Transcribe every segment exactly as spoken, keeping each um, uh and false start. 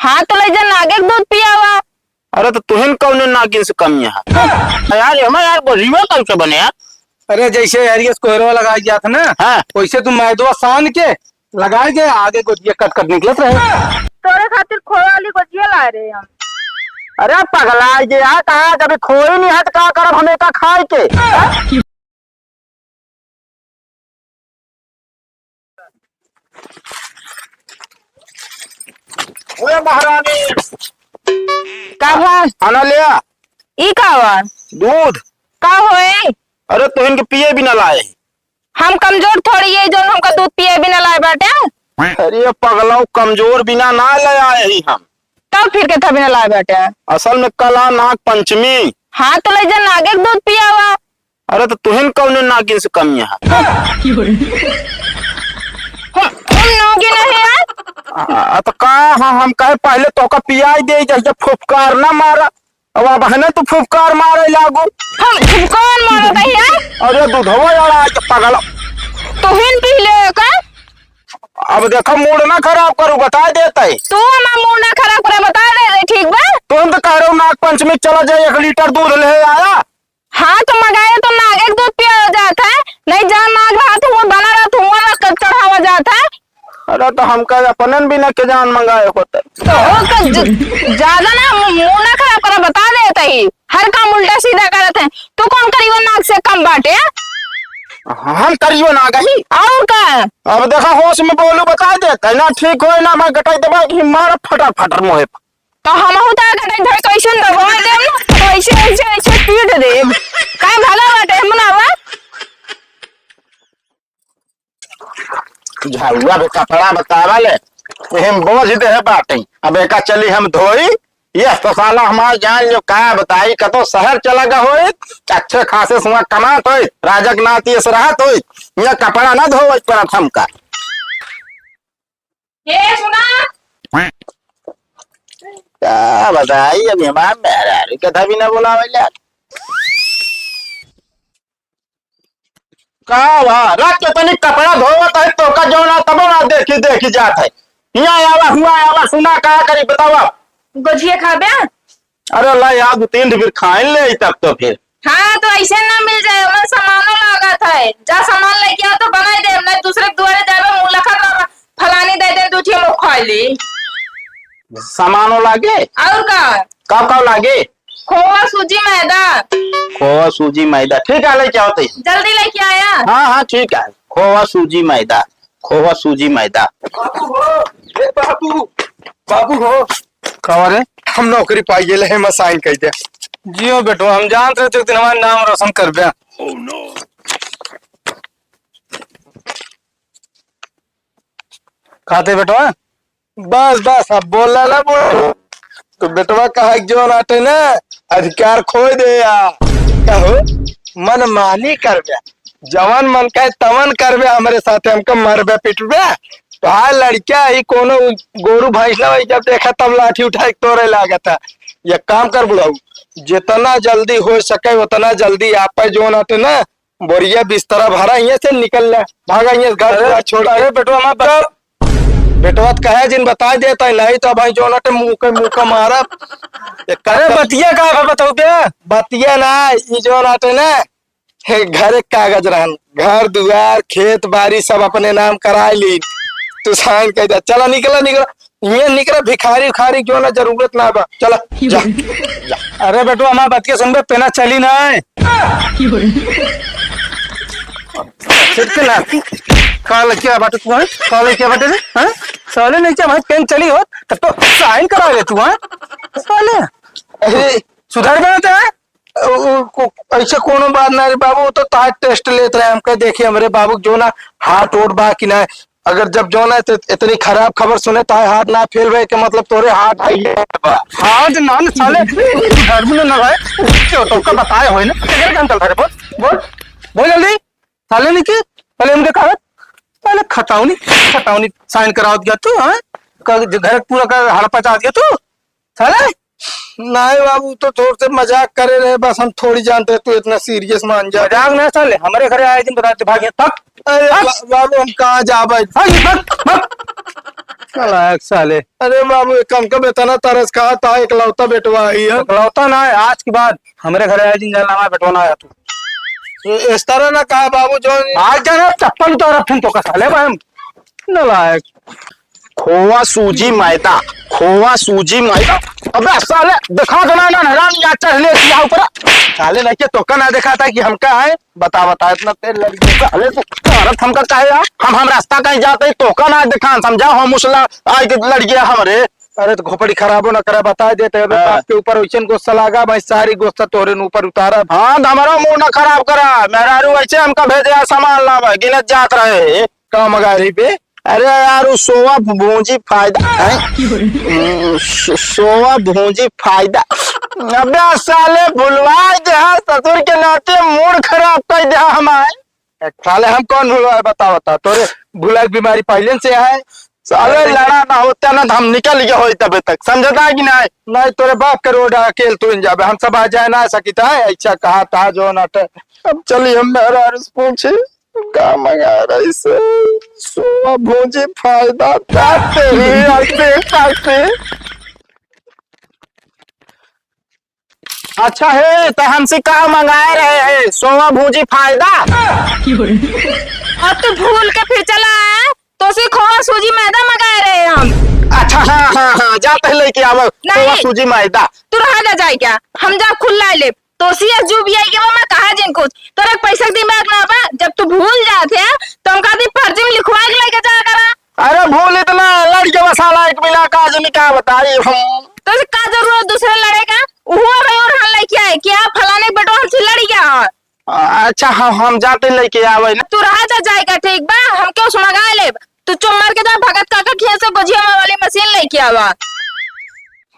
हाँ, तो लइ जा नागे के दूध पियावा। अरे, तो तुहिन कौने नागिन से कम यहाँ? यार, हमारे यार, गोलियो कैसे बने यार? अरे, जैसे हरियस कोहरवा लगाई जात है ना, हाँ। वैसे तू मैदवा सान के लगाए के आगे गोजिया कट कट निकलत रहे। तोरे खातिर खोए वाली गोजिया लाए रहे हम। अरे पगला, ये यार, कहाँ कभी खोई नहीं है, तो का करब हम एका खाए के? ओए महारानी, का बा? खाना ले आ। ई का बा? दूध। का होए? अरे, तोहिन के पिए बिना लाए। हम कमजोर थोड़ी है, जौन हमका दूध पिए बिना लाए बाटे। अरे पगला, कमजोर बिना ना ले आए ही हम। तब फिर के था बिना लाए बाटे? असल में कल आ नाग पंचमी। हाँ, तो लइ जा नागे के दूध पियावा। अरे, तो तुहिन कौने नागिन से कम यहाँ? हम, हम नागिन है यार। आ, तो का, हाँ, हम कहे पहले तोका पियाई दे, जैसे फुफकार ना मारा। अब, अब है ना तू फुफकार मारे लागू। हम फुफकार मारत है यार। अरे, दूधवा यार, आज पगला। तुहिन पी ले का? अब देखो, मूड ना खराब करू, बता देता है। तू हमार मूड ना खराब करे, बता दे, ठीक बा? तुम तो कह रहे हो नाग पंचमी चला जाए, एक लीटर दूध ले आया। हाँ, तो मंगाए तो नागे के दूध पिया जात है, नहीं जान नाग रहत हुआ, बना रहत हुआ, ना कर चढ़ावा जात है। अरे, तो हमका अपनन भी ना के जान मंगाए होते। तो हो क-, ज-, ज्यादा ना मु-, मुंह ना खराब करा, बता देत ही, हर काम उल्टा सीधा करत है। तू कौन करियो नाग से कम बाटे? हम करियो नाग ही। और का? अब देखा, होश में बोलू, बता देत है ना, ठीक होए ना, मैं गटाई दबा के मार फटर फटर मुँहे पर। तो हमहू तो आके भाई कैसे दबा देम, तो ऐसे, ऐसे, ऐसे पीट देम। का भला बाटे, हम ना बा? झाड़ुआ पे कपड़ा बतावा ले, एहम बोझ दे है बाटे। अब एका चली हम धोई, ये तो साला हमार जान जो का बताई, कतो शहर चला गा होई, अच्छे खासे सुआ कमात होई, राजक नाती से रहत होई, ये कपड़ा ना धोवे पड़त हमका। ए, सुना। का बताई, अभी हमार मेहरारू के था भी ना बोलावे ले। का बा? रात के तनी कपड़ा धोवत है, तोका जौन आ तबो ना देखी, देखी जात है। हियाँ आवा, हुआँ आवा, सुना का करी, बतावा। गोझिया खाबे? अरे ला यार, दो तीन ठे फिर खाइन ले तब तो फिर। हाँ, तो ऐसे ना मिल जाए, ओमन सामानो लागत है। जा सामान लेके आओ तो बनाई दे, नहीं दूसरे के दुआरे जाबे, मुँह लखत रह, फलानी दे दे, दू ठे लोग खाई ली। सामानो लागे? और का? का का लागे? खोवा, सूजी, मैदा। खोवा, सूजी, मैदा, ठीक है, लेके आओ तो। जल्दी लेके आया। हाँ, हाँ, ठीक है, खोवा, सूजी, मैदा। खोवा, सूजी, मैदा। बाबू हो, ए बाबू, बाबू हो। का रे? हम नौकरी पाई गेले हैं, मैं साइन कर दे। जियो बेटवा, हम जानत रहे तो एक दिन हमार नाम रोशन करबे। कहते बेटवा? बस, बस, अब बोला ना बोल। तो बेटवा कहा कि जौन आटे ना, अधिकार खोए दे या। कहो, मनमानी करबे। जवन मन कहे तवन करबे, हमरे साथे हमका मरबे पिटबे। तो हाँ लड़का ही कोनो गोरू भैंस ना होई, जब देखा तब लाठी उठाए के तोरे लागत है। ये काम कर बुढ़ऊ, जितना जल्दी हो सके उतना जल्दी आपे जौन आटे ना, बोरिया बिस्तरा भरा, हियाँ से निकल ले, भागा हियाँ से घर अरे, दुआर छोड़ के। अरे बेटवा, हमार बात बेटवा तो कहे जिन बता देता है, नहीं तो भाई जौन आटे मुँह के मुँह का मारब। अरे बतिया का है बताओ बे? बतिया ना, ई जौन आटे ना, हे, घरे कागज रहन, घर दुआर, खेत बारी सब अपने नाम कराए ली। तू साइन कर दे, चला निकला, निकला, ये निकला, भिखारी उखारी क्यों ना, जरूरत ना बा, चला, जा, जा। अरे बेटू, हमार बतिया सुनबे, पेना चली ना है। सिर के लाठी, का लड़किया बाटे तू, हैं? का लड़किया बाटे रे, हैं? साले नहीं क्या भाई, पेन चली हो, तब तो साइन करा ले तू, हैं? साले, अरे, सुधर बना तो है। उ, उ, को, ऐसे कोनो बात ना रे बाबू, वो तो तार टेस्ट लेत रहे, हमके देखिए हमरे बाबू के जो ना हार्ट वोट बा कि ना। अगर जब जो ना तो इतनी खराब खबर सुने, तार हार्ट ना फेल रहे के मतलब तोरे हार्ट है ये बा। हार्ट ना, ना साले, घर में ना रहे, क्यों तो का बताए होए ना, किधर के अंकल धरे, बोल, बोल, बोल जल्दी, साले नहीं की, पहले हमके कहा, पहले खतावनी, खतावनी साइन करावत गया तू, हाँ? का घर पूरा का हड़पा चाहत गया तू, साले? नहीं बाबू, तो थोड़े से मजाक करे रहे, बस हम थोड़ी जानते तू इतना सीरियस मान जा। मजाक ना साले, हमरे घरे आए दिन बताते भाग यहाँ, भाग। अरे भाग। बा-, बाबू, हम कहाँ जाबे? भाग, भाग, भाग। नालायक साले। अरे बाबू, एक काम का बेटा ना तरस खात है, एकलौता बेटवा ही है। एकलौता ना है, आज के बाद हमरे घरे आए जिन जाना, हमारा बेटवा ना आया तू। ए-, इस तरह ना कहा बाबू, जो आज जाना चप्पल उतारा फिर तो का साले बहन। नालायक। खोवा सूजी मैदा, खोवा सूजी मैदा। अबे साले, दिखा देना ना, हैरान या चढ़ ले दिया ऊपर। साले, नहीं के तोका ना दिखाता कि हमका है। बता, बता, इतना तेज लड़की है, साले, तू भारत हमका काहे यार? हम, हम रास्ता कहीं जाते ही तोका ना दिखान, समझा? हो मुसला, आए के लड़किया हमरे। अरे, तो खोपड़ी खराबो ना करा, बता देते, अबे हाँ। बाप के ऊपर वैसन गुस्सा लागा, मैं सारी गुस्सा तोरे न ऊपर उतारा। हाँ, तो हमारा मूड ना खराब करा, मेहरारू वैसे हमका भेजे यार, सामान लावा, गिनत जात रहे। का मंगा रही बे? अरे यार, वो सोवा भूंजी फायदा है। हम्म, सो-, सोवा भूंजी फायदा। अबे साले, भुलवा दे, हाँ, ससुर के नाते मूड खराब कर दे हमारे। ए, साले, हम कौन भुलवाए, बता, बता, तोरे भुलाई के बीमारी पहले से है। साले, लड़ा ना होता ना, तो हम निकल गए होई तबे तक, समझता है कि नहीं? नहीं, तोरे बाप के रोड अकेल तू इन जाबे, हम सब आ जाए ना सकिता है, ऐसा कहा था जो ना टे। अब चलिए, हम मेहरारू से पूछे। का मंगा रही से? सोवा भूंजी फायदा। ताते ही आते, ताते। अच्छा है, तो हमसे का मंगाए रहे है? सोवा भूंजी फायदा? अब तू भूल के फिर चला आया, तो से खोवा सूजी मैदा मंगाए रहे हम। अच्छा, हाँ, हाँ, हाँ, जा पहले लेके आवा, नहीं। खोवा सूजी मैदा। तू रहा जा जाए क्या? हम जा खुला ले। तोसी आज जो भी आई के बा, मैं कहा जिन कुछ। तोरा पैसा के दिमाग ना बा, जब तू भूल जात है, तो हम कहती फर्जी में लिखवा के लेके जाया करा। अरे भूल इतना, लड़के बसाला एक मिला का आदमी का बताई हम। तो का जरूरत दूसरे लड़े का? उहुआ भाई और हाल लेके आए, क्या फलाने के बेटो हमसे लड़ गया है? अच्छा, हम, हम जाते लेके आवे ना। तू रहा जा जाएगा, ठीक बा, हम क्यों सुमगा लेब? तू चुप मार के जा, भगत काका खिया से गोझिया वाली मशीन लेके आवा।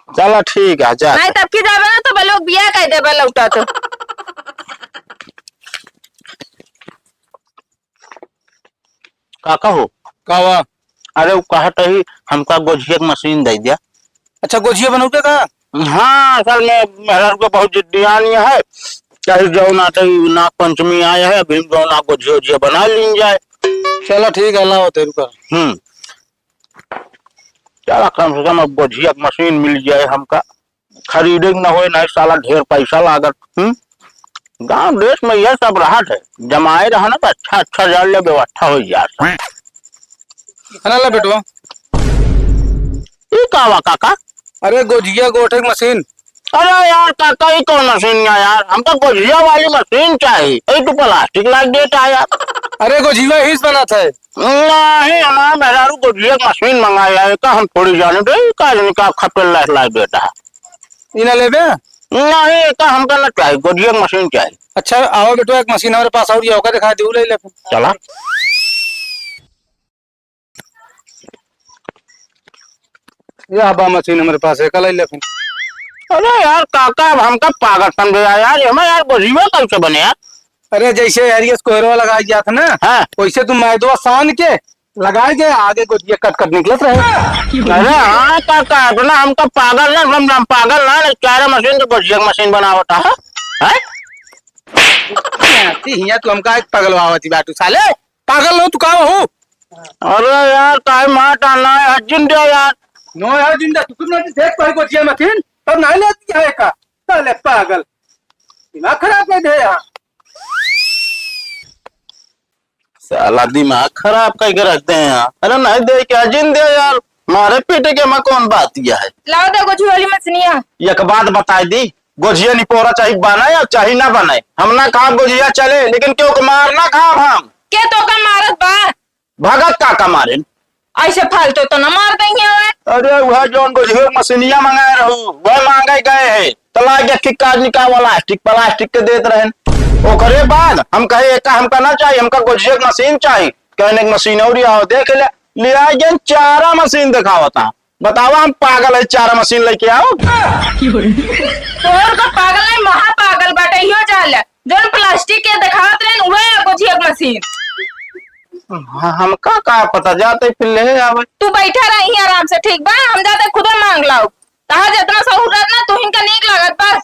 चला ठीक है, जा। नहीं तब की जाबे ना तो लोग बिया कह देबे लौटा तो। काका हो? का हुआ? अरे वो कहत ही हमका गोझिया के मशीन दे दिया। अच्छा गोझिया बनौबे का? हाँ, असल में मेहरारू के बहुत जिद्दियानी है। कहीं जौन आते ही नाग पंचमी आए है, अभी जौन आ गोझिया ओझिया बना लीन जाए। चला ठीक है, लाओ तेरे का। हम्म। चला, कम से कम अब गोझिया के मशीन मिल जाए हमका, खरीदे के न होए, नहीं साला ढेर पैसा लागत। हम्म? गांव देश में यह सब रहत है, जमाए रहा ना तो अच्छा अच्छा जान ले व्यवस्था हो जात। अरे ला बेटवा। ई का बा काका? अरे गोझिया गोठे के मशीन। अरे यार काका, ई कौन मशीन है यार? हमका गोझिया वाली मशीन चाहिए। ई तो प्लास्टिक लाग देता है यार। अरे गोझिया ही से बनत है। नहीं, हमारा मेहरारू गोझिया के मशीन मंगाया है, का हम थोड़ी जाने दे, का जाने का खपेल लाग देता है। ई ना लेबे? नहीं, एका हमका ना चाही, गोझिया के मशीन चाही। अच्छा, आवा बेटवा, एक मशीन हमरे पास और ये होगा, दिखा दे, उ ले ले फिर। चला। ये आबा मशीन हमरे पास है, कल ले फिर। अरे यार काका, अब हमका पागल समझे यार, यार, ये हमें यार गोझिया कैसे बने यार? अरे जैसे हरियस कोहरवा लगाई जात ना, हाँ। वैसे तू मैदवा सान के लगाए के आगे गोझिया कट कट निकलत रहे। अरे हाँ काका, इतना हमका पागल ना समझ, हम पागल ना, चारा मशीन तो गोझिया के मशीन बनावत है, हैं? हिया तू हमका एक पगलवावत ही बाटू साले, पागल हो तू का हो? अरे यार, काहे मार डालना है, हट जिन दे यार। नो यार, जिंदा तू तुमने देख पाई गोझिया मशीन, तब नहीं लेती है का? साले पागल, दिमाग खराब कर दे यार। साला दिमाग खराब करके रखते हैं यार। अरे नहीं दे क्या, जिन दे यार, मारे पीटे के में कौन बात यह है? लाओ दे गोझी वाली मछलियाँ। एक बात बताई दी, गोझिया निपोरा चाहे बने या चाहे ना बने, हम ना खाब गोझिया चले, लेकिन क्यों के मार ना खाब हम। के तो का मारत बा? भगत काका मारेन। ऐसे फालतू तो ना मार देंगे हमें। अरे वह जौन गोझिया मशीनिया मंगाए रहू, वह मांगे गए है, तो लाग गया कि काज निकाल प्लास्टिक, प्लास्टिक के देत रहन। ओकरे बाद हम कहे, "एका हमका ना चाहिए, हमका गोझिया के मशीन चाहिए।" कहने की मशीन और आओ, देख ले, ले आए गए चारा मशीन दिखावता। बतावा, हम पागल है, चारा मशीन लेके आओ। तोर का पागल नहीं, महा पागल बाटे, यो जान ले। जौन प्लास्टिक के दिखावत रहन, उहे है गोझिया के मशीन। हाँ, हमका का पता, जाते फिर ले आवे। तू बैठा रही आराम से, ठीक बा? हम जाते खुदे मांग लाओ। तहार जितना सहूर रहत ना, तू इनका नीक लागत बस।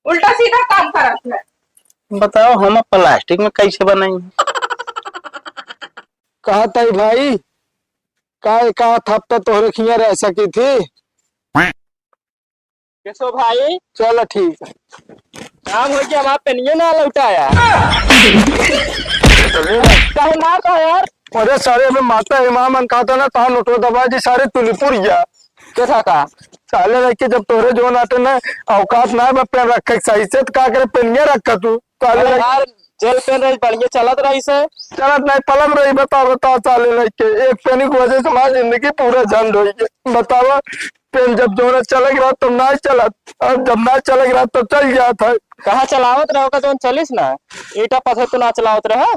उल्टा सीधा काम करत है। बताओ, हम प्लास्टिक में कैसे बनाई? कहा ताई भाई, का एक आध हफ्ता तोहरे खिया रह सकी थी। केशव भाई, चल ठीक है। काम हो गया, हमार पेनिये ना लौटाया। काहे ना था यार? अरे सारे, अबे माता इमाम अन कहता ना, तहाँ नोटो दबा दी सारे तुलीपुर गया। के था का? साले लइके जब तोहरे जौन आटे ना औकात ना बा पेन रखे के सही से, तो का करे पेनिये रखा तू? साले अरे लइके यार, जेल पेन रही बढ़िया चलत रही से। चलत नहीं पलत रही, बता, बता, साले लइके एक पेनी की वजह से हमारी जिंदगी पूरा झंड हो गई। बतावा, पेन जब जौन चले के रहा तब ना चलत, और जब ना चले के रहा तब चल जात है। कहाँ चलावत रहो का जौन चलिस ना, ईटा पत्थर तो ना चलावत रहो।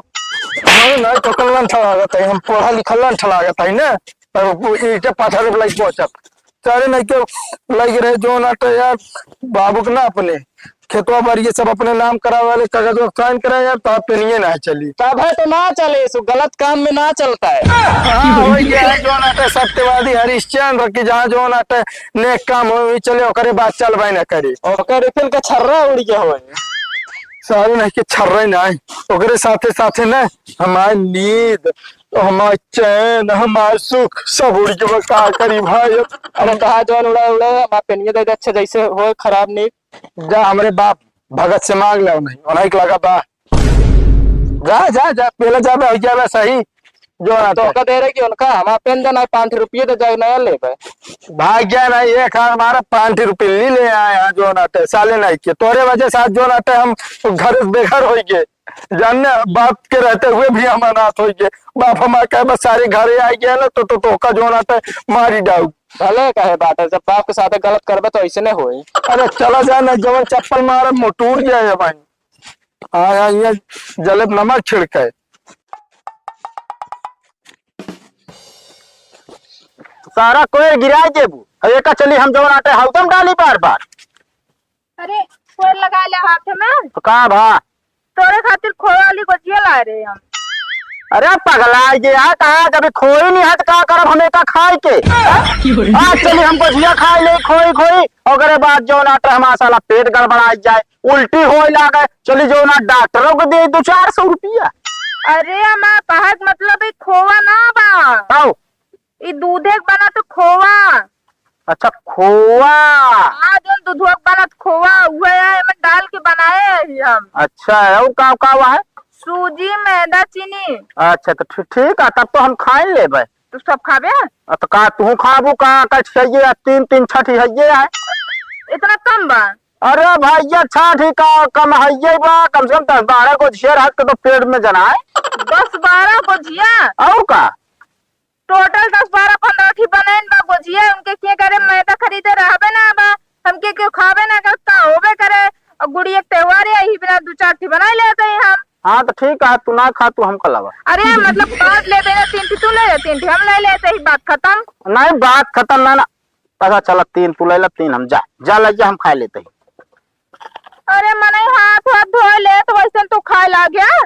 हम ना तो कल लंठ लागत है, हम पढ़ा लिखल लंठ लागत है ना, और वो ईटा पत्थर लइके पहुंचत। सारे नहीं के लइके रहे जौन आटे यार, बाबू के ना अपने खेतवा बारी ये सब अपने नाम करावे वाले कागज साइन करे यार, तो पेनिये ना चली। तब है तो ना चले, सो गलत काम में ना चलता है। हाँ, वही है, जौन आटे सत्यवादी हरिश्चंद्र की जहाँ जौन आटे नेक काम हो, वही चले, ओकरे बाद चलबे ना करे। ओकर रिफिल के छर्रा उड़ गया होए। सारे नहीं के छर्रे नहीं, ओकरे साथे साथे ना हमार नींद, हमार चैन, हमार सुख सब उड़ गया। का करी भाई अब? अरे कहा जौन उड़ा उड़ा, हमार पेनिये दे दे, अच्छा जैसे हो खराब नींद। जा हमरे बाप भगत से मांग ले, नहीं उन्हीं के लगा बा। जा, जा, जा, पहले जा बे, हो गया बे सही। जो ना तो तो। का दे रहे कि उनका हमार पेन देना है, पाँच रुपये दे जाए, नया लेबे। भाग गया ना, एक हाथ हमारा पाँच रुपये ले ले आए हैं, जो ना ते साले नहीं के। तोरे वजह से आज जो ना ते हम घर से बेघर हो गए। जानने, बाप के रहते हुए भी हम अनाथ हो गए। बाप हमारा कहे बस सारे घरे आ गए ना, तो, तो, तो का जो ना ते मारी डाऊ। भले कहे बात है, जब बाप के साथ गलत करबे तो ऐसे नहीं होई। अरे चला जाए ना, जवन चप्पल मारे मुँह टूट जाए भाई। हाँ, हाँ, ये जलेब नमक छिड़के। सारा कोयर गिराए देबू। अब एका चली हम जवन आटे हौदम डाली बार बार। अरे, कोयर लगा ले हाथ में। तो का भा? तोरे खातिर खोए वाली गोजिया लाए रहे हम। अरे पगला ये यार, कहा जब खोई नहीं है तो का करब हम एका खाए के? आज चली हम गोजिया खाए ले खोई खोई, ओकरे बाद जवन आटे हमारा साला पेट गड़बड़ा जाए। उल्टी होए लागे, चली जाओ ना डॉक्टरों को दे दो चार सौ रुपया। अरे अम्मा, कहे के मतलब ई खोवा ना बा। आओ। ई दूधे के बनत खोवा। अच्छा, खोवा। हाँ, जौन दूधवा के बनत खोवा, उहे है, एमे डाल के बनाए ही हम। अच्छा, और का, का हुआ है? सूजी, मैदा, चीनी। अच्छा, तो ठीक, ठीक है, तब तो हम खाए लेबे। तू सब खाबे? आ, तो का तू खाबू का, का चाहिए, तीन, तीन छठी है ये है। इतना कम बा? अरे भैया, छठ ही का कम है ये बा, कम से कम दस बारह गोजिया रहत के तो पेट में जनाए। दस बारह गोजिया? और का? टोटल दस बारह पन्द्रह ठी बनाइन बा गोजिया, उनके के करे मैदा खरीदे रहबे ना बा, हमके केहू खाबे ना करत, का होबे करे, और गुड़िया के त्योहार है, यही बिना दू चार ठी बनाई लेते हैं हम। हाँ तो ठीक है, तू ना खा, तू हमका लावा। अरे मतलब बांट लेते ना, तीन ठी तू ले ले, तीन ठी हम ले लेते ही, बात खत्म। नहीं, बात खत्म ना, ना। अच्छा चला, तीन तू ले ला, तीन हम, जा, जा ले जा, हम खा लेते ही। अरे मनई हाथ वाथ धोए ले तो वैसन तू खाए लाग गया।